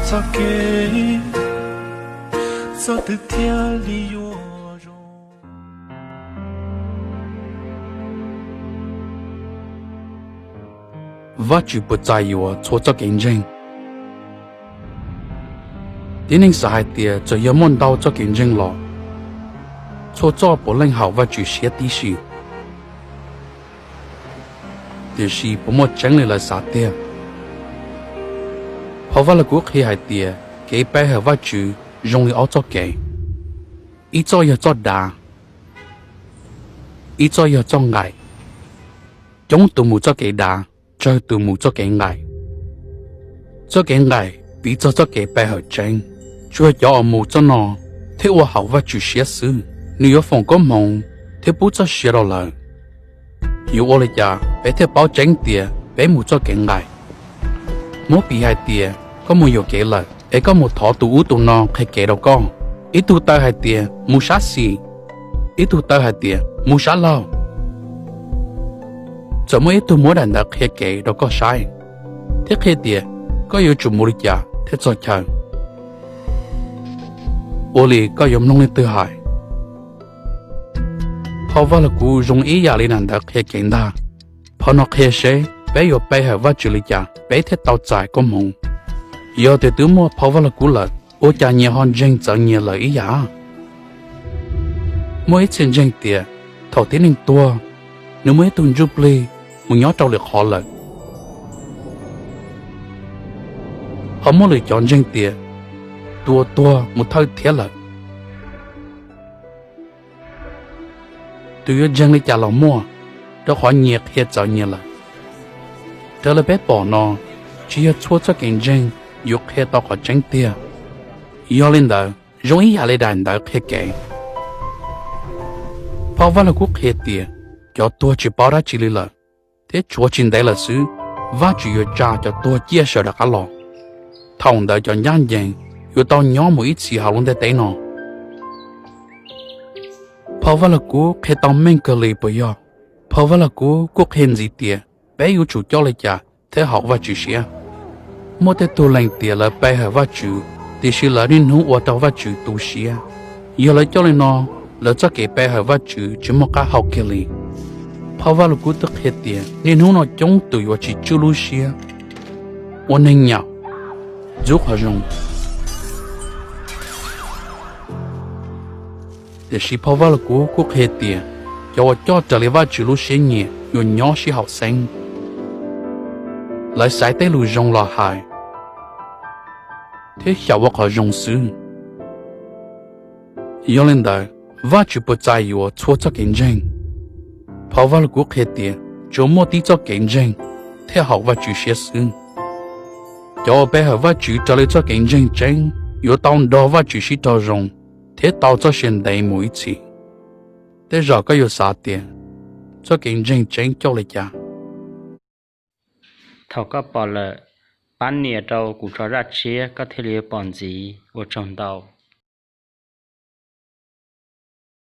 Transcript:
Txoj kev, txoj twg thiaj li yuav zoo? Vajtswv puas txais yuav txhua txoj kev ntseeg? Tib neeg xav hais tias txawm yog muaj ntau txoj kev ntseeg los, txhua txoj puav leej haum Vajtswv siab tib si. Tiam sis puas muaj tseeb li lawv xav tiag? Phau Vaj Lug Kub qhia hais tias kev pe hawm Vajtswv zoo li ob txoj kev: ib txoj yog txoj dav, ib txoj yog txoj nqaim. Coob tus mus txoj kev dav, tsawg tus mus txoj kev nqaim. Txoj kev nqaim piv txog txoj kev pe hawm tseeb. Tsuas cov uas mus txoj no thiaj ua haum Vajtswv siab xwb, nws yuav foom koob hmoov thiab pub txoj sia rau lawv. Yuav ua li cas peb thiaj paub tseeb tias peb mus txoj kev nqaim? Muab piv hais tias koj mus yuam kev lawm es koj mus thov tus ub tus no qhia kev rau koj. Ib tug taw hais tias mus sab xis, ib tug taw hais tias mus sab laug. Txawm muaj ib tug muab daim ntawv qhia kev rau koj saib thiab qhia tias koj yuav tsum mus li cas thiaj txog chaw. Ua li koj yuav mloog leej twg hais? Phau Vaj Lug Kub zoo ib yam li daim ntawv qhia kev ntag. Phau no qhia seb peb yuav pe hawm Vajtswv li cas peb thiaj tau txais koob hmoov. Yog tias twb muaj Phau Vaj Lug Kub lawm, ua cas nyias ho ntseeg txawv nyias lawm ib yam? Muaj ib txhia ntseeg tias thaum tib neeg tuag, nws muaj ib tug ntsuj plig mus nyob rau lwm qhov lawm. Ho muaj lwm cov ntseeg tias tus uas tuag mus thawj thiab lawm. Tus yuav ntseeg li cas los muaj, rau qhov nyias qhia txawv nyias lawm. Raws li peb pom no, tsis yog txhua txoj kev ntseeg yuav qhia tau qhov tseeb tiag. Yog li ntawd, zoo ib yam li daim ntawv qhia kev, Phau Vaj Lug Kub qhia tias cov tuag tsis paub dab tsi li lawm, thiab tshuav tsis ntev lawm xwb, Vajtswv yuav tsa cov tuag ciaj sawv rov qab los. Thaum ntawd cov ncaj ncees yuav tau nyob mus ib txhis hauv lub ntiaj teb no. Phau Vaj Lug Kub qhia tau meej kawg li puas yog? Phau Vaj Lug Kub kuj qhia ntxiv tias peb yuav tsum coj li cas thiaj haum Vajtswv siab. Muaj tej tug lees tias lawv pe hawm Vajtswv, tiam sis lawv niaj hnub ua rau Vajtswv tu siab. Yog lawv coj li no, lawv txoj kev pe hawm Vajtswv tsis muaj qab hau kiag li. Phau Vaj Lug Kub twb qhia tias niaj hnub no coob tus yuav tsis tswj lub siab ua neeg nyaum, ntxub qhov zoo. Tiam sis Phau Vaj Lug Kub kuj qhia tias cov uas coj raws li Vajtswv lub siab nyiam yuav nyob sib haum xeeb. Lawv xaiv tej lus zoo los hais thiab xyaum ua qhov zoo xwb. Yog li ntawd, Vajtswv puas txais yuav txhua txoj kev ntseeg? Phau Vaj Lug Kub qhia tias tsuas muaj tib txoj kev ntseeg thiaj haum Vajtswv siab xwb. Cov uas pe hawm Vajtswv raws li txoj kev ntseeg tseeb yuav tau nrog Vajtswv sib raug zoo thiab tau txoj sia ntev mus ib txhis. Tej zaum koj yuav xav tias txoj kev ntseeg tseeb coj li cas? Thaum koj pom lawm, pab nias rau kuv tso zaj tshiab koj thiaj li yuav pom ntxiv. Ua tsaug ntau.